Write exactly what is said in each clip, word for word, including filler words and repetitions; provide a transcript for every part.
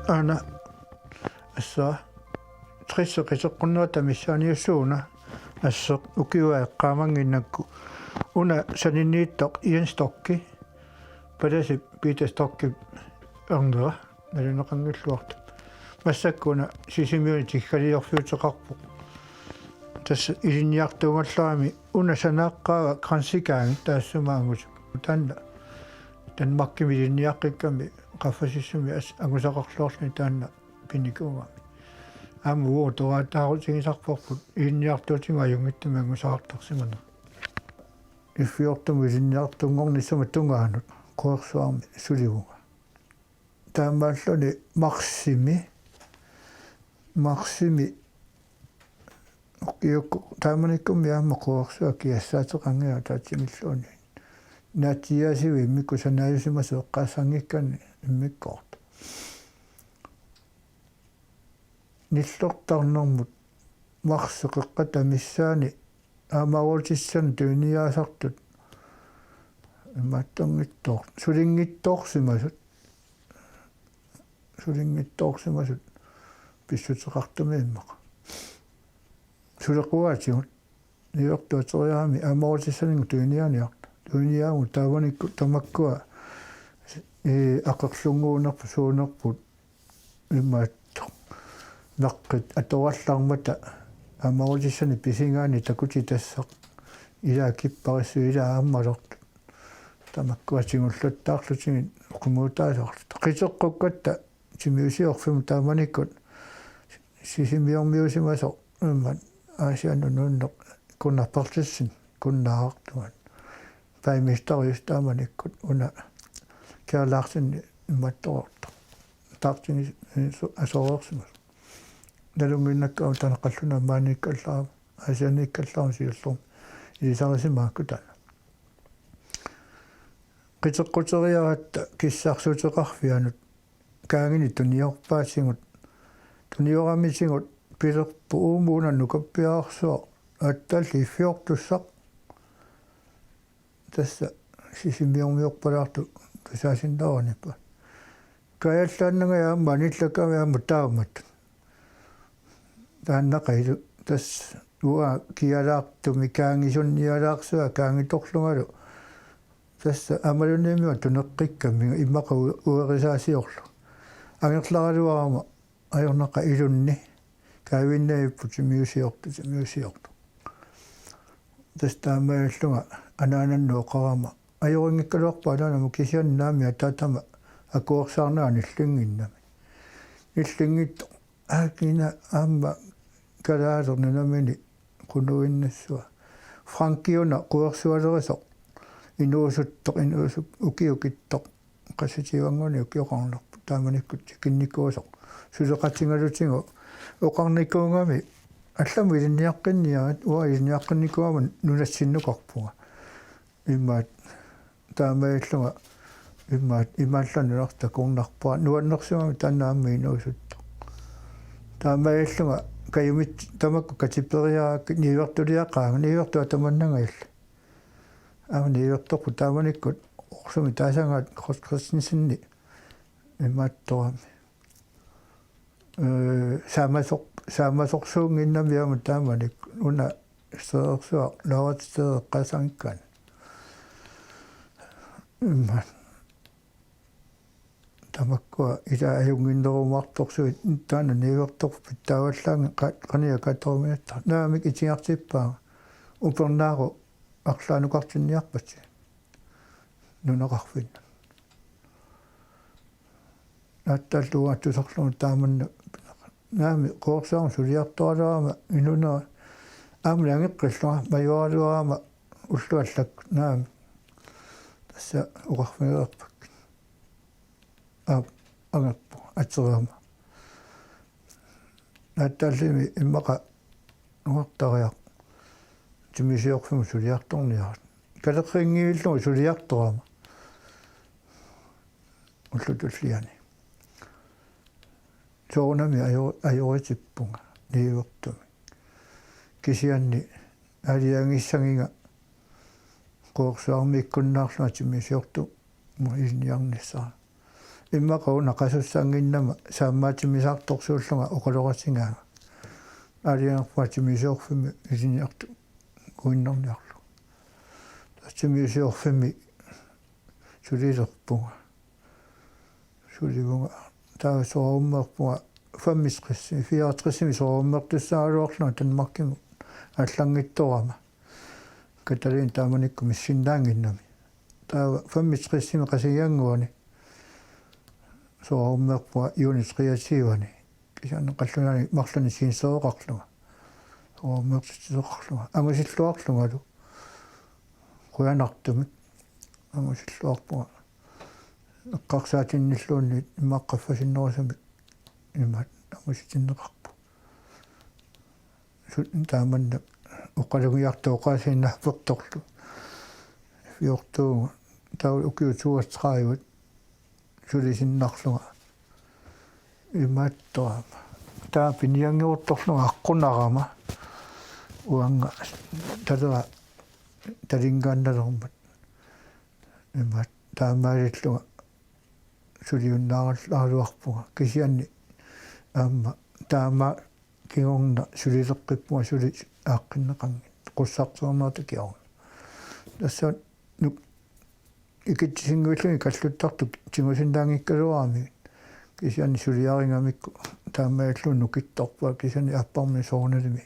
Aana, assa, tressit qiteqqunnerata missaaniussuuna, asseq ukiua eqqaamannginnakku, una saninniittoq Jens Stocki, palasip Peter Stockip ernera, nalineqanngilluartoq. Massakkut una Sisimiuni tiggaliorfiuteqarpoq. Tassa ilinniartuugallarami una sanaaqqaava kransikaangi taassuma angusoq. Taanna Danmarkimi ilinniaqqikkami qaffasissumi as-, angusaqarluarluni taanna pinikuugami. Aamma uagut oqaataarutigisarparput ilinniartuutigut ajunngitsumik angusaqartarsimaneq. Iffiortumut ilinniartunngornissama tungaanut Quersuarmi sulivunga. Taamaalluni marsimi, marsimi ukiukkut taamanikkummi aamma Quersuaq kiassaateqanngilaq ataatsimilluunniit. Naatsiiaasivimmik kusanaajusimasoq eqqaassanngikkaanni immikkoortoq. Nillertarnermut marsip qeqqata missaani aamaruutissanik tuniniaasartut imaattunngitsoor-, sulinngitsoorsimasut, sulinngitsoorsimasut pissuteqartumik immaqa. Sulequaatigut niuertuuteriarami aamaruutissaninnut tuniniaaniartut. Tuniniaammut taamanikkut tamakkua, ee, aqerlunnguunerput suunerput imaattoq. Naqqit atorallarmata aamaruutissanik pisigaanni takutitassaq. Ilaa kipparissuit ilaa aammalortut. Tamakkua tigulluttaarlutigit oqimmuutaasoorlutik. Qiteqqukkatta timiusiorfimmut taamanikkut Sisimiormiusimasoq immaqa Aasiannut nuunneq Gunnar Berthelsen, Gunnar Artuan. Borgmesteri taamanikkut una Kialaarsinni imaattoortoq. Taartigi su-, asoreersimasoq. Nalunnginnakku aamma taanna qallunaat maaniikkallarama, Aasianniikkallarama siullermik ilisarisimaakku taanna. Qiteqquteriaratta kissarsuuteqarfianut kaanginik tuniorpaatigut, tunioramitigut pilerpoq: Uumuuna nukappiararsuaq aatsaalli iffiortussaq. Tassa Sisimiormiorpalaartoq tusaasinnaavaniippa. Kaajallaannangajak aamma anillakkamik aamma taamatut. Taannaqa ilu tassa uanga kialaartumik kaangisunnialaarsua kaangitorlungalu. Tassa Amalunniimmiunut tuneqqikkamik immaqa u-, uerisaasiorlugu. Angerlaraluarama ajornaqaaq ilunni kaaviinnavipput timiusiortoq, timiusiortoq. Tassa taamaalillunga anaanannut oqarama. Ajorinngikkaluarpoq anaanama kisianni naamik ataatama akuersaarnanga nillinnginnami. Nillinngitsoq aap kina aamma kalaaleq nunamini qunuinnassua. Frankiuna Quersualerisoq inuusuttoq, inuusup ukiukittoq. Qasitiivannguani ukioqarnerput taamanikkut tikinnikuusoq. Suleqatigalutigu oqarnikuugami allamut ilinniaqqinniarit, uanga ilinniaqqinnikuugama nunassinnukarpunga. Immaqa taamaalillunga immaqa imaallannerarta takornarpara nuannersimammat taanna aamma inuusuttoq. Taamaalillunga kajumit tamakku katiperiarakkit niuertuliaqaanga, niuertua tamannangajalli. Aamma niuertorput taamanikkut orsumi taasagaat Kros Christensenip imaattorami. Ee, saamasoq-, saamasorsuunnginnami aamma taamanikkut una Steersuaq Laurits Steer eqqaassanngikkaanni. Immaqa tamakkua ila ajunnginnerumaartorsuit taanna niuertorput taavallaanngilaq qa-, qaniga kateruminatta. Naamik itigartippaanga. Upernaaru arlaanukartinniarpasi. Nunaqarfinni. Naatsaallu uanga tusarlunga taamanna. Naamik Quersuarmi suliartoraluarama inunera. Aamma angeqqillunga majuaraluarama ullut allaat naamik. Tassa oqarfigereerpakka. Aap, angerpunga aterama. Naatsaallimi immaqa nuartariaq. Timiusiorfimmut suliartorniarit. Kaleqqinngivillugu suliartorama. Ullut tulliani. Soorunami ajo-, ajoritippunga niuertumik. Kisianni aalajangissagiga Quersuarmiikkunnaarlunga timiusiortumut ilinniarnissara. Immaqa una qasussannginnama saammaatimisartorsuullunga oqaloqatigaanga. Aalajangerpunga timmisarfimmik ilinniartukuinnarniarlugu. Tassa timmisarfimmik sulilerpunga. Sulivunga. Taava soorunami femogtresimi, fireogtresimi soorunami tussaagaluarlunga Danmarkimut aallanngitsoorama. Katalin taamanikkut missinnaannginnami. Taava femogtresimi Qasigiannguani soorunami juuni treogtyve-ani. Kisianni qallunaani marlunni sinsoqarlunga. Soorunami sinsoqarlunga. Angusilluarlungalu. Qujanartumik. Angusilluarpunga. Eqqarsaatinnilluunniit immaqa qaffasinnerusumik imaat angusitinneqarpoq. Su-, taamannak oqalugiartut oqaasiinnaapput torlu. Fjorten, taava ukiut toogtredive sulisinnarlunga. Imaattoq aamma. Taava pinianngiuttorlunga aqqunarama. Uanga talera talingaannalermat. Imaat taamaalillunga suliunnaaraluarpunga. Kisianni aamma taama kingorna sulileqqippunga suli aaqqinneqanngitsoq. Qussartuarnerata kingorna. Tassa nu-, ikitsisinnguillugit kalluttartut tigusinnaanngikkaluaramigit. Kisianni suliarigamikku taamaalillunga nukittorpunga kisianni apparmi soorunalimi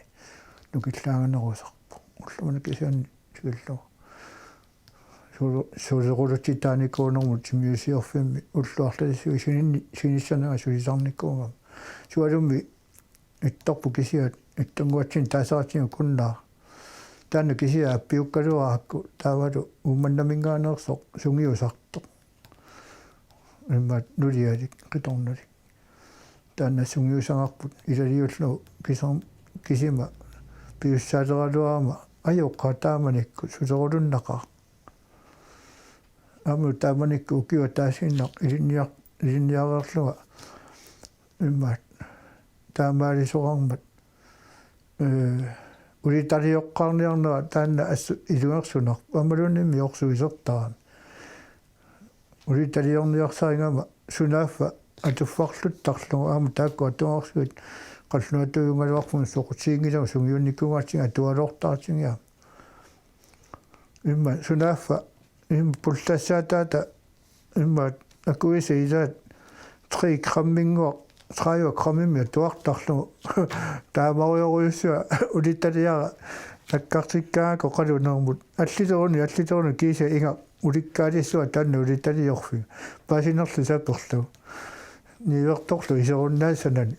nukillaanganerusarpoq. Ullumimut kisianni tikillugu. Sulu-, sulequlutitaanikuunermut timmisarfimmi ullut arlalissuit sininni-, sinissananga sulisarnikuugama. Sualummik ittorput kisiat ittunnguatsinni taasaratigut kunnaaq. Taanna kisiat appiukkaluarakku taavalu Uummannaminngaanneersoq sungiusartoq. Imaat nulialik, qitornalik. Taanna sungiusagarput ilaliullugu kisam-, kisima piussaaleraluarama ajoqaaq taamanikkut sulequlunnaqaaq. Aamma taamanikkut ukioq ataasiinnaq ilinniar-, ilinniareerlunga imaat taamaalisoqarmat, ee, ulitalioqqaarniarnera taanna assut ilungersunarpoq. Aammaluunniimmi orsuisertarami. Ulitalioqqaarniarsaringama sunaaffa atuffarluttarlugu aamma taakku atugarsuit qallunaatuujugaluarpunga soqutiginngilagut sungiunnikuugatsigu atualoortartigiga. Imma sunaaffa imma pullassaataata imma akuisa ilaat tre gramminnguaq tredive grammimik atuartarlugu taamarujorujussua ulitaliara nakkartikkaangakku oqalunermut allileruni allileruni kiisa inga ulikkaalissuaq taanna ulitaliorfiga paasinerlu saperlugu niuertorlugu iserunnaassanani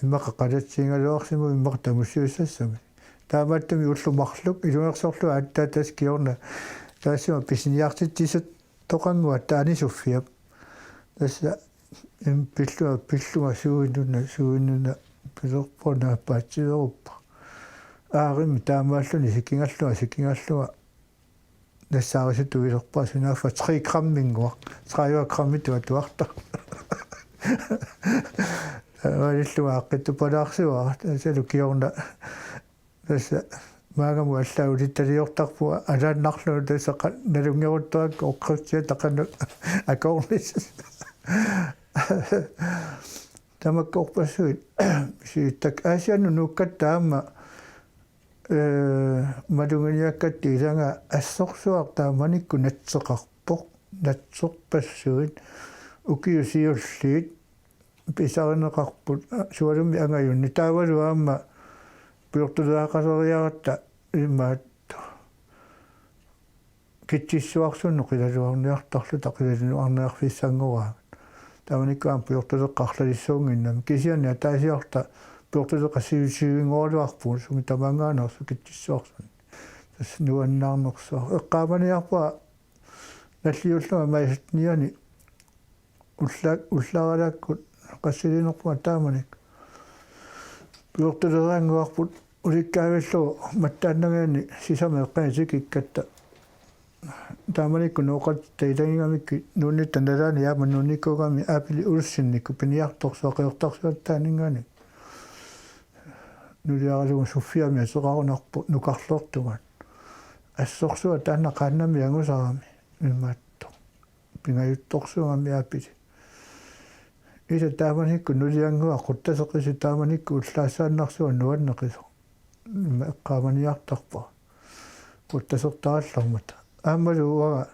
immaqa qalatsigigaluarsimavoq immaqa tamussiussassamik. Taamaattumik ullut marluk ilungersorlugu aatsaat tassa kingorna taassuma pisiniartitsisut toqannguaq taani suffiap. Tassa im pillunga pillunga suuinnuna suuinnuna pilerpuna paatsiveruppa. Aarimmi taamaalluni sikingallunga sikingallunga nassaarisutut ilerpara sunaaffa tre gramminnguaq. Tredive grammitut atuartarpoq. Taamaalillunga aaqqittuppalaarsuara tassalu kingorna tassa maannamut allaat ulitaliortarpunga alaannarlugu tassa qa-, nalunngeruttuakka oqqussiata qanoq akoornissaq. Tamakkorpassuit siittak Aasiannut nuukkatta aamma, ee, maluginiakkatta ilagaa assorsuaq taamanikkut natseqarpoq, natserpassuit ukiut siulliit pisarineqarput, a, sualummik angajunni. Taavalu aamma pujortuleriaqaleriaratta imaattoq Kitsissuarsunnut qilalugarniartarluta qilalugarniarfissanngoraangat. Taamanikkut aamma pujortuleqqat arlalissuunnginnamik. Kisianni ataasiarluta pujortuleqqat siu-, siusinngorluarpugut sumi tamaanngaanneersoq Kitsissuarsunnut. Tassa nuannaarnersuaq. Eqqaamaniarpunga nalliullunga maajip syttenianni ulla-, ullaaralaakkut qassiliinerpunga taamanikkut. Pujortuleriannguarput ulikkaavillugu mattaannangaanni sisamat eqqaani tikikkatta. Taamanikkut nooqatta ilagigamikkit nuunnitta nalaani aamma nuunnikuugami Aapili Olsenikkut piniartorsuaq Qeqertarsuattaaninngaanniit. Nuliaralugu suffiami ateqarunarpoq nukarlertugaat. Assorsuaq taanna qaannamik angusarami imaattoq. Pingajuttorsuugami Aapili. Ila taamanikkut nuliannguaq quttaseqisoq taamanikkut ullaassaannarsuaq nuanneqisoq. Ima eqqaamaniartarpara. Quttasertarallarmata. Aammalu uanga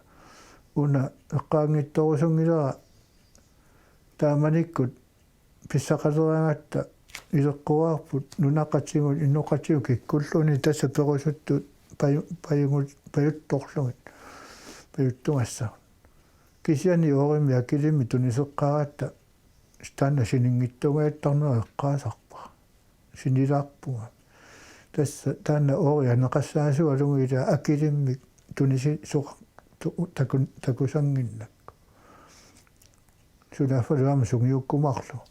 una eqqaanngitsorusunngilara taamanikkut pissaqaleraangatta ileqqoraarput nunaqqatigut innoqatigut kikkulluunniit tassa perusuttut paju-, pajugut-, pajuttorlugit. Pajuttugassaq. Kisianni oorimmi akilimmik tuniseqqaaratta taanna sininngitsuungaattarnera eqqaasarpara. Sinilaarpunga. Tassa taanna oorianeqassaasualugu ila akilimmik tunisisoq tu-, takun-, takusannginnakku. Sunaaffalu aamma sungiukkumaarlugu.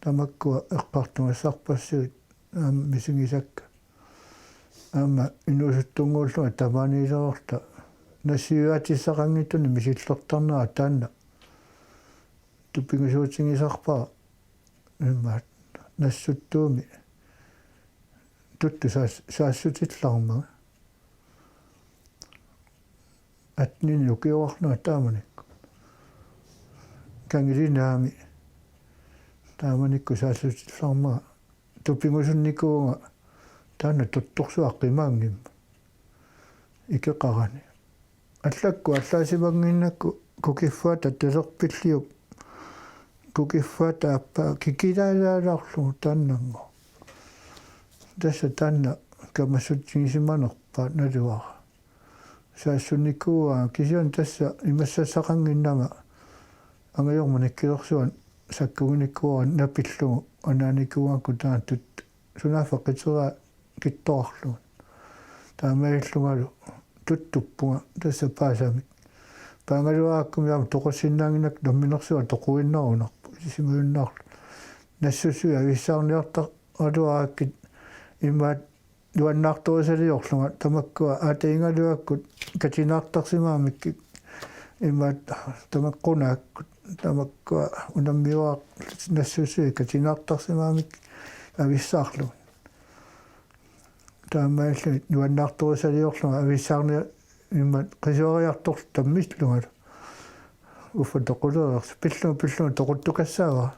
Tamakkua eqqartugassarpassuit aamma misigisakka. Aamma inuusuttunnguullunga tamaaniilerorta nassiuaatissaqanngitsunik misillertarnera taanna tupigusuutigisarpara immaqa nassuttuumi tuttu saas-, saassutillarmanga. Attenini ukioqarlunga taamanikkut. Kangilinaami taamanikkut saassutillarmanga. Tupigusunnikuuvunga taanna tuttorsuaq qimaanngimmat. Ikeqarani. Allakkut allaassimannginnakku kukiffaata taserpilliup kukiffaata aappaa kikilaalaalaarlugu taannannguaq. Tassa taanna kamassutigisimanerpaaq naluara. Saassunnikuuaa kisianni tassa imassassaqannginnama angajorma nikkilersuaq sakkuginikuuara napillugu anaanikuugakku taatut sunaaffa qiteraa kittorarlugu. Taamaalillungalu tuttuppunga tassa paasamik. Paangaluarakku aamma toqussinnaannginnakku namminersuaq toquinnarunarpoq. Ilisimajunnaarlugu. Nassussui avissaarniartaraluarakkit imaat nuannaartorisaliorlunga tamakkua aatagigaluakkut katinaartarsimagamikkik imaat tamakkua qunaakkut tamakkua unammiuaat nassussui katinaartarsimagamikkik avissaarlugit. Taamaalilluni nuannaartorisaliorlunga avissaarniarlunga imaat qisuariartorlunga tammillungalu. Uffa toqulereersoq pillunga pillunga toquttukassaavara.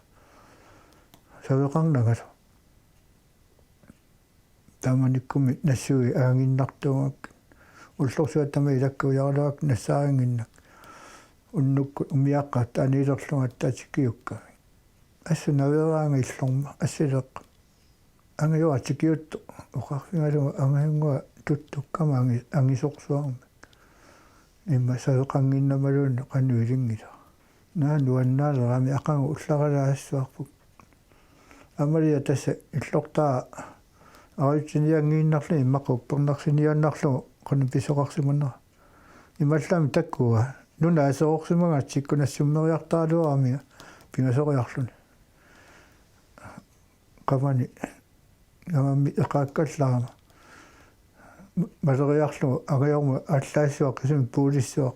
Saveqarnangalu. Taamanikkummi nassui aaginnartuugakkit. Ullorsuaq tamaat ilakka ujaralaak nassaarinnginnakkit. Unnukkut umiaqqat taaniilerlunga attaatikiukka. Assut naveeraangat illorma assileeqqap. Angajora tikiuttoq oqarfigalugu angajunngua tuttukkama angi-, angisorsuarmik. Immaqa saveqannginnamaluunniit qanoq ilinngilara. Naa nuannaalerami aqagu ullaaralaassuarput. Amalia tassa illortaa arajutsinianngiinnarluni immaqa uppernarsiniaannarlugu qanoq pisoqarsimanera. Imaallaammi takkua nuna aserorsimagatsikkut nassummeriartaraluaramiga pingasoriarluni. Qamani gamammi eqaakkallarama. Maleriarlugu angajorma allaassuaq kisimi puulissuaq.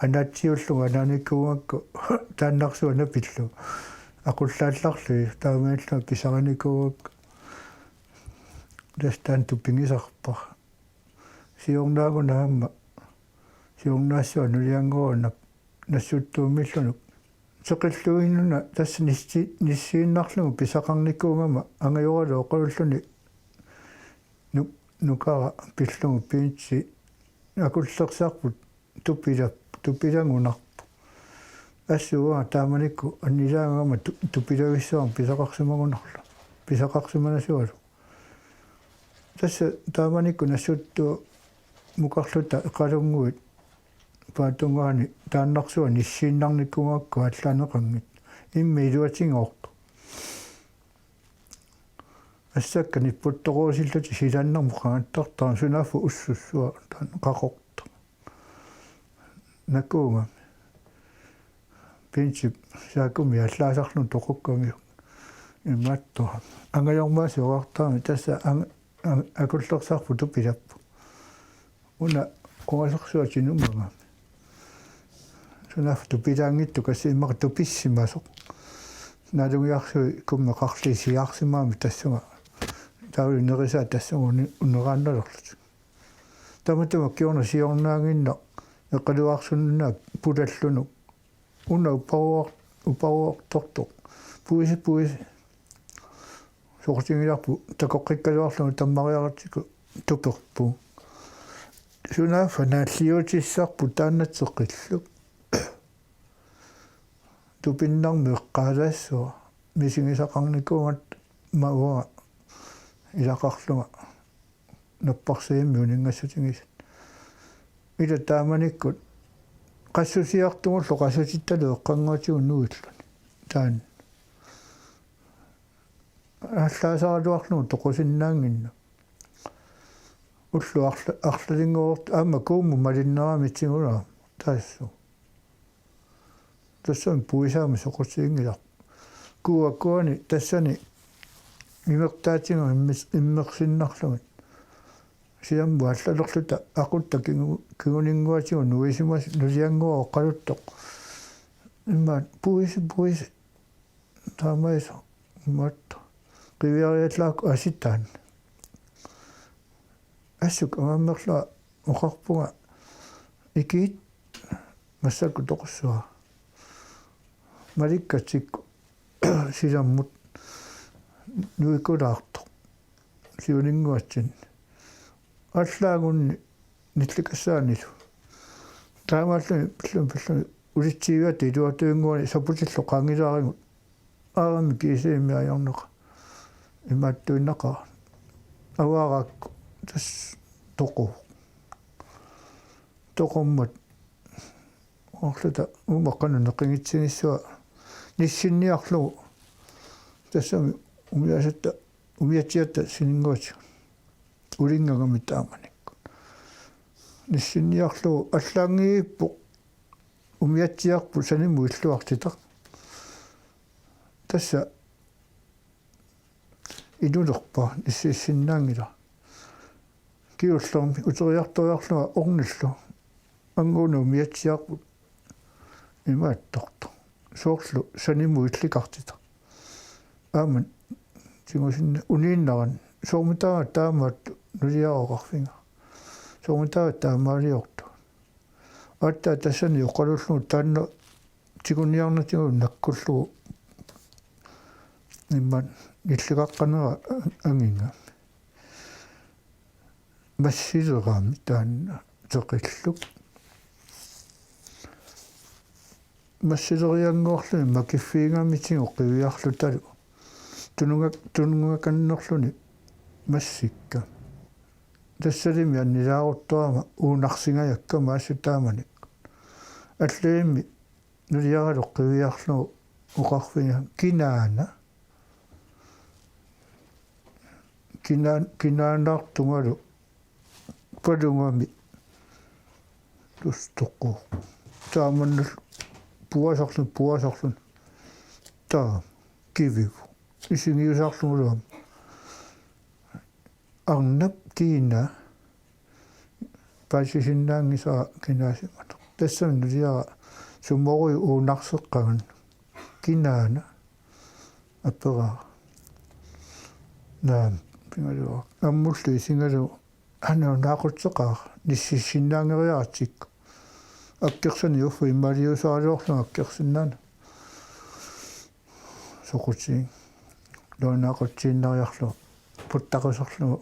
Anaatsiullugu anaanikuugakku taannarsuaq napillugu. Aqullaallarlugit taamaalillunga pisarinikuugakku. Tassa taanna tupigisarpara. Siornaagunaq aamma. Siornaassuaq nuliannguaq nassuttuummillunuk. Seqilluinnuna tassa nissi-, nissiinnarlugu pisaqarnikuugama angajoralu oqalulluni nu-, nukara pillugu piinsi akullersarput tupila-, tupilagunarpoq. Assut uanga taamanikkut annilaagama tu-, tupilavissuarmik pisaqarsimagunarlu. Pisaqarsimanasugalu. Tassa taamanikkut nassuttuumukarluta eqalunnguit paatsunnguani taannarsuaq nissiinnarnikuugakku aallaaneqanngitsoq. Immiq iluatigoortoq. Assakka nipputtoruusillutik silaannarmut qangattartarami sunaaffa ussussuaq taanna qaqortoq. Nakuugami. Piinsip saakkumi allaasarluni toqukkamiuk. Imaattoq. Angajormaasiorartarami tassa ang-, ang-, akullersarput tupilappoq. Una qungasersuaq tinummagami. Sunaaffa tupilaanngitsoq tassa immaqa tupissimasoq. Naalungiarsuit kummeqarli siaarsimagami tassunga. Taavalu nerisaat tassunga uni-, uneraannalerlutik. Tamatuma kingorna siornaaginnaq eqaluarsunnaap pulallunuk. Una upparuar-, uparuartortoq. Puisi, puisi. Soqutigilarpu takoqqikkaluarlugu tammariaratsigu tuperpu. Sunaaffa naalliutissarput taanna teqilluk. Tupinnarmi eqqaalaassuaq misigisaqarnikuugatta maua ilaqarlunga napparsiammi uninngassutigisat. Ila taamanikkut qassusiartugullu qassutittalu eqqannguatigut nuilluni. Taanna. Allaasaraluarlugu toqusinnaannginnami. Ulloq arla-, arlalinngortoq aamma kuummut malinnerami tigulaarmat taassuma. Tassami puisaami soqutiginngilarput. Kuuakkuani tassani imertaatigut immis-, immersinnarlugit. Siammut allalerluta aqutta kingu-, kinguninnguatigut nuisimasut nuliannguaq oqaluttoq. Immaqa puisi, puisi. Taamaasoq imaattoq qiviariallaakku asitaanna. Assut angammerlunga oqarpunga: Ikiit, massakkut toqussavara. Malikkatsikkut silammut nuikulaartoq siuninnguatsinni. Allaagunni nillikassaanilu. Taamaalluni pillumi pillumi ulitsiiviata iluatuinnguani saputillu qaangilaarigut. Aaramik kiisaimmi ajorneqaaq. Imaattuinnaqaaq. Avaaraakku tassa toqu-. Toqummat. Orluta uuma qanoq neqinngitsigissava nissinniarlugu. Tassami umiatsiatta, umiatsiatta sininnguatigut. Ulinngagami taamanikkut. Nissinniarlugu allaanngivippoq umiatsiarput sanimut illuartitaq. Tassa inulerpara, nississinnaanngilaq. Kingullermik uteriartoriarlunga ornillu. Annguuneq umiatsiarput imaattortoq. Soorlu sanimut illikartitaq. Aamma tigusinna uniinnaran. Soormitaava taamaattoq nuliara oqarfigaara. Soormitaava taamaaliortoq. Aatsaat tassani oqalullugu taanna tiguniarnatigut nakkullugu immaqa illiqaqqanera anginga. Massilerami taanna teqilluk. Massilerianngorluni makiffigigamitigut qiviarlutalu. Tununga-, tunungakannerluni massikka. Tassalimi annilaaruttorama uunarsingajakka maassu taamanikkut. Allamimmi nuliaralu qiviarlugu oqarfiga kinaana. Kinaan-, kinaanaartungalu palugami tustoqu. Taamannallu puasarluni, puasarluni. Taama kivivoq. Isigiusarlugulu aamma. Arnap kiinaa paasisinnaanngisara kinaasimasoq. Tassami nuliara sumorujuk uunarseqqaganni. Kinaana aperaara. Naamik, pigaluara. Ammullu isigalugu: Aana naaqutseqaara, nississinnaanngeriaratsikku. Akkersanik uffa immaaliusaraluarlunga akkersinnaanani. Soqutigiga. Taava naaqutsiinnariarlugu puttaqusarlugu.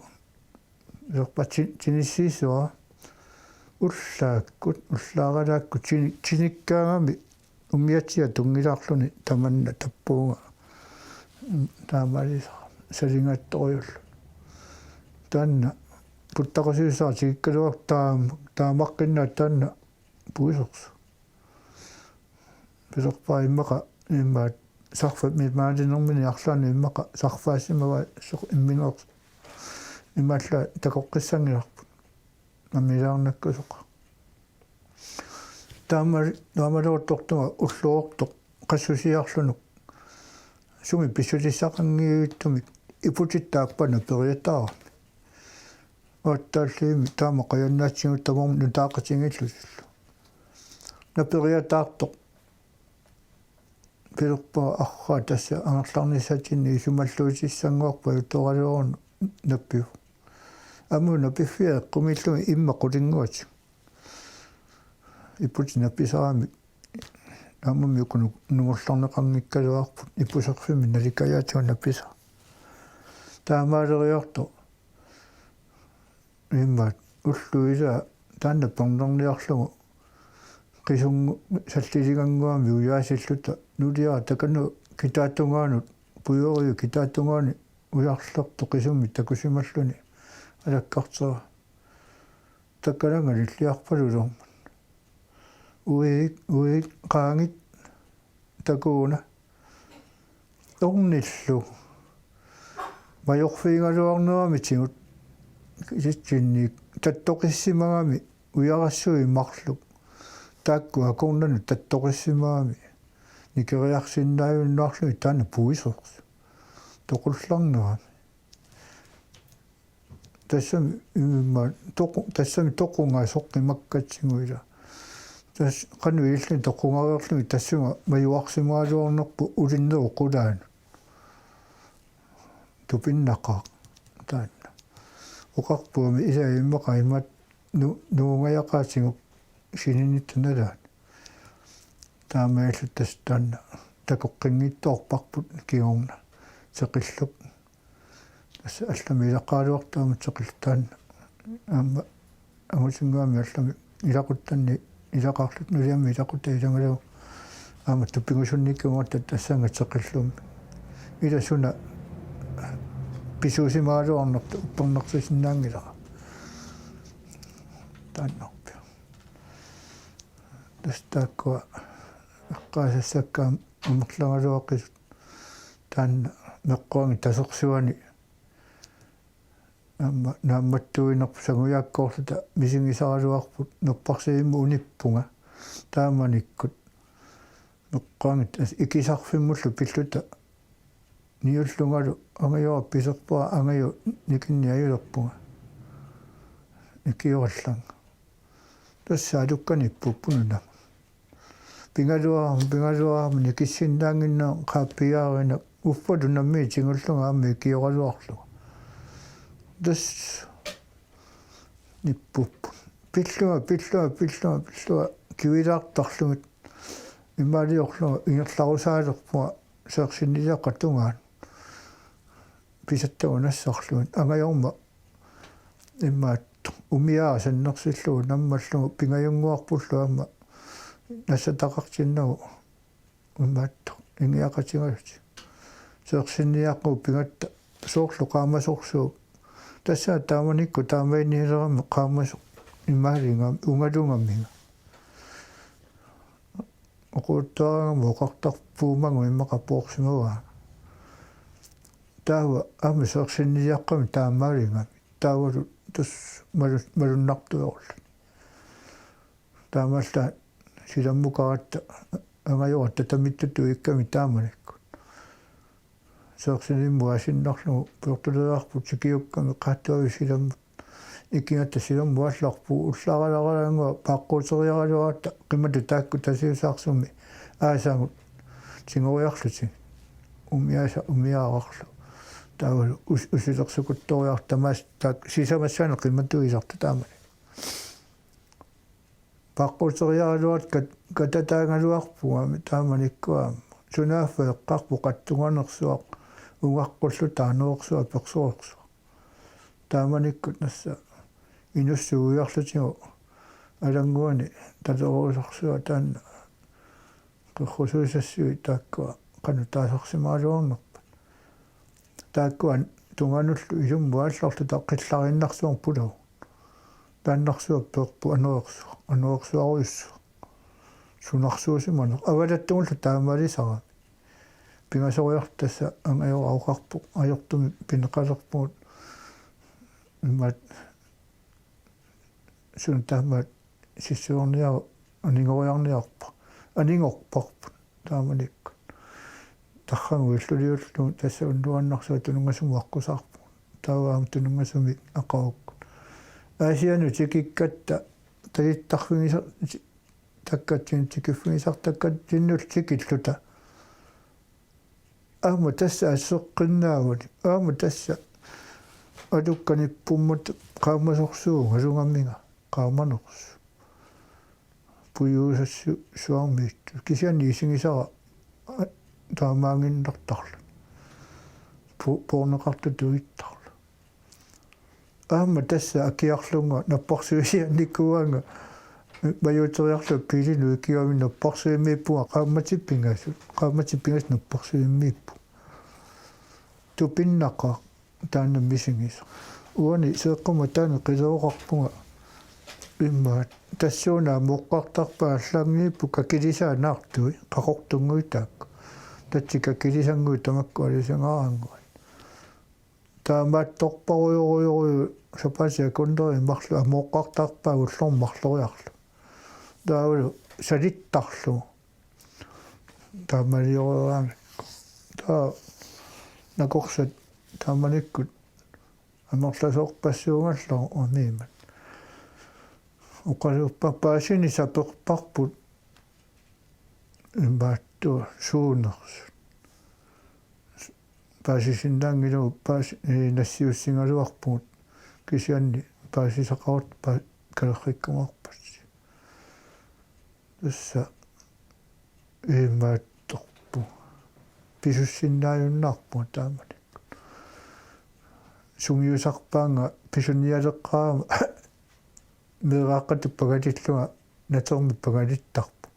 Iserpatsi-, tinissiissavara. Ullaakkut, ullaaralaakkut tini-, tinikkaangami umiatsiaq tunngilaarluni tamanna tappuunga. Taamaalisara saligaattorujullu. Taanna puttaqusiussara tikikkaluartoq taam-, taamaqqinnaaq taanna puisersoq. Pilerpara immaqa, immaqa sarfamik maalinermini arlaanni immaqa sarfaassimavaa soq imminersoq. Imaallaat takoqqissanngilarput. Nammilaarnakkusoq. Taama-, taamaaliortortunga ulloortoq qassusiarlunuk sumi pissutissaqanngivittumik iputitta aappaa naperiataarami. Aatsaalliimmi taama qajannaatsigut tamarmik nutaaqatigiillutillu. Naperiataartoq pilerpara: Arraa, tassa angerlarnissatsinnit isumalluutissannguarput ajutooralunga nappivoq. Aamma napiffia eqqumiillugit imma qulinnguatik. Iputit napisaramik Aammami uku nungullarneqanngikkaluarput ipuserfimmi nalikajaatigut napisaq. Taamaaleriartoq immaqa ullut ilaat taanna pernerniarlugu qisungu salliliganguami ujaasilluta nuliara takanna kitaatungaanut pujoriu kitaatungaani ujarlertoq qisummi takusimalluni alakkartera. Takalaangalilliarpalulormat. Uiit, uiit, qaangit takuuna. Ornillu. Majorfigigaluarnerami tigut. Isitsinnik tattoqissimagami ujarassuit marluk. Taakku akornanni tattoqissimagami. Nikeriarsinnaajunnaarlugit taanna puisoq. Toqullarnerami. Tassami immaqa toqu-, tassami toqungasoq imakkatsigu ila. Tassa qanoq ililluni toqungareerluni tassunga majuarsimagaluarnerput ulinnerup qulaanut. Tupinnaqaaq taanna. Oqarpugami ila immaqa imatut nu-, nuungajaqaatigut sininitta nalaani. Taamaalilluta tassa taanna takoqqinngitsoorparput kingorna seqillugu. Tassa allami ilaqaraluartoq aamma seqillugu taanna. Aamma angutinnguami allami ilaquttanni ilaqarluta nuliami ilaquttat ilagalugu. Aamma tupigusunnikkuugatta tassannga seqillummi. Ila suna pisuusimagaluarnertut uppernarsarsinnaanngilara. Taannarpiaq. Tassa taakkua eqqaasassakka amerlagaluaqisut taanna meqquanngit tasersuani aamma naammattuinerput sangujaakkoorluta misigisaraluarput nupparsiimmut unippunga taamanikkut meqquanngit as-, ikisarfimmullu pilluta niullungalu angajora piserpara angajua nikinniajulerpunga. Ikiorallanga. Tassa alukkani ippupput nunamut. Pigaluarama, pigaluarama nikissinnaannginneq qaappiaarineq uffalu nammineq tigullunga aamma ikioraluarlunga. Tassa nippupput. Pillunga, pillunga, pillunga, pillunga kivilaartarlugit. Imaaliorlunga ingerlarusaalerpunga seersinniaqqap tungaanut. Pisattagut nassarlugit. Angajorma immaqa umiaasaq annersillugu nammallugu pingajunnguarpullu aamma nassataqartinnagu imaattoq ingiaqatigalutik. Seersinniaqqap pigatta soorlu qaamasorsuup. Tassa taamanikkut taamaanniilerami qaamasoq imaalingami ungalugaminga. Oqaluttuarama oqartarpugut mangu immaqa poorsimavaa. Taava aamma seersinniaqqami taamaalingami. Taavalu tassa malu-, malunnartuulluni. Taamaallaat silammukaratta angajora tatamittutut ikkami taamanikkut. Seersinimmuaasinnarlugu piortuleriarput tikiukkami qaattuavi silammut. Ikigatta silammut aallarpugut ullaaralaaralaannguaq paaqquuteriaraluaratta qimatut taakku Tasiusaarsummi aasagut tigoriarlutik. Umiaasaq umiaararlu. Taavalu us-, usilersukuttoriarluta tamaasa taakku sisamassaannik qimatuisartut taamani. Paaqquuteriaraluaratta kat-, katataagaluarpugut aamma taamanikkut aamma. Sunaaffa eqqarpoq qatsunganersuaq ungaqqulluta anorersuaq persorersuaq. Taamanikkut tassa inussuiarlutigu alannguani talerusarsuaq taanna qerrusuisassuit taakkua qanoq taasarsimagaluarnerpat. Taakkua tungaanullu ilummut aallarluta qillariinnarsuarput pulavugut. Taannarsuaq peerput anorersuaq, anorersuarujussuaq. Sunarsuusimaneq. Avalattugullu taamaalisarami. Pingasoriarluta tassa angajora oqarpoq, ajortumik pineqalerpugut. Imaat suna taamaat sissuerniaruk anigoriarniarpoq. Anigorparput taamanikkut. Tarragu illuliullugu tassa unnuaannarsuaq Tununngasumut aqqusaarpugut. Taava aamma Tununngasumik aqagukkut. Aasiannut tikikkatta talittarfigisar-, ti-, takkatsinni tikiffigisartakkatsinnullu tikilluta. Aamma tassa asseqqinnaavani. Aamma tassa alukkanippummata qaamasorsuugalugaminga qaamanersoq. pujuusassuarmiittut. Kisianni isigisara taamaaginnartarluni. Pu-, puorneqartutut ittarluni. Aamma tassa akiarlunga napparsuisiannikuuanga majuuteriarlunga biilinut ikigami napparsuimmiippunga qaammatit pingasut. Qaammatit pingasut napparsuimmiippunga. Tupinnaqaaq taanna misigisaq. Uani seeqquma taanna qileroqarpunga immaqa tassuuna ammooqqartarpaa allaanngippu kakilisaa naartui qaqortunnguit taakku. Tatsi kakilisannguit tamakku alisagaannguit. Taamaattorparujorujorujuit sapaatip akunneri marluk ammooqqartarpaat ullormut marloriarlugit. Taavalu salittarlugu. Taamalioreraangakku. Taava nakorsat taamanikkut amerlasoorpassuugallarmata. Oqaluuppa paasini saperparput imaattoq suunersut. Paasisinnaanngilagut paas-, ee, nassiussigaluarpugut kisianni paasisaqarutta pa-, kalerrikkumaarpassi. Tassa imaattorpu. Pisussinnaajunnaarpunga taamanikkut. Sungiusarpaannga pisunialeqqaarama meeraaqqatut pangalillunga natermik pangalittarpunga.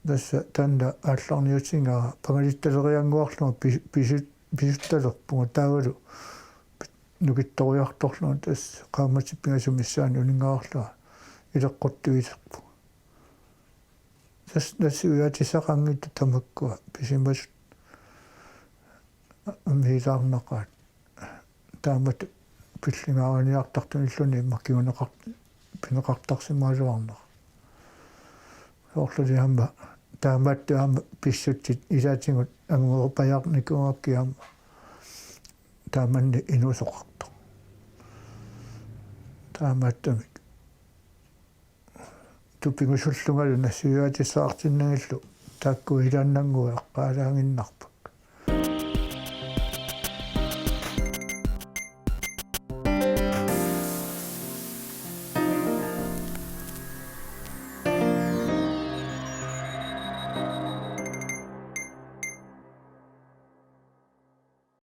Tassa taanna aallarniutigaara pangalittaleriannguarlunga pis-, pisu-, pisuttalerpunga taavalu pi-, nukittoriartorlunga tassa qaammatit pingasut missaanni uninngaarlunga ileqquttuilerpunga. Tassa nassiuiaatissaqanngitsut tamakkua pisimasut amiilaarnaqaat. Taamatut pilligaaraniartartunilluunniit makkiuneqart-, pineqartarsimagaluarnera. Soorluli aamma taamaattumik aamma pissutsit ilaatigut anguerupajaarnikuugakkit aamma taamannak inuusoqartoq. Taamaattumik tupigusullungalu nassiuiaatissaqartinnagillu taakku ilaannannguit eqqaalaaginnarput.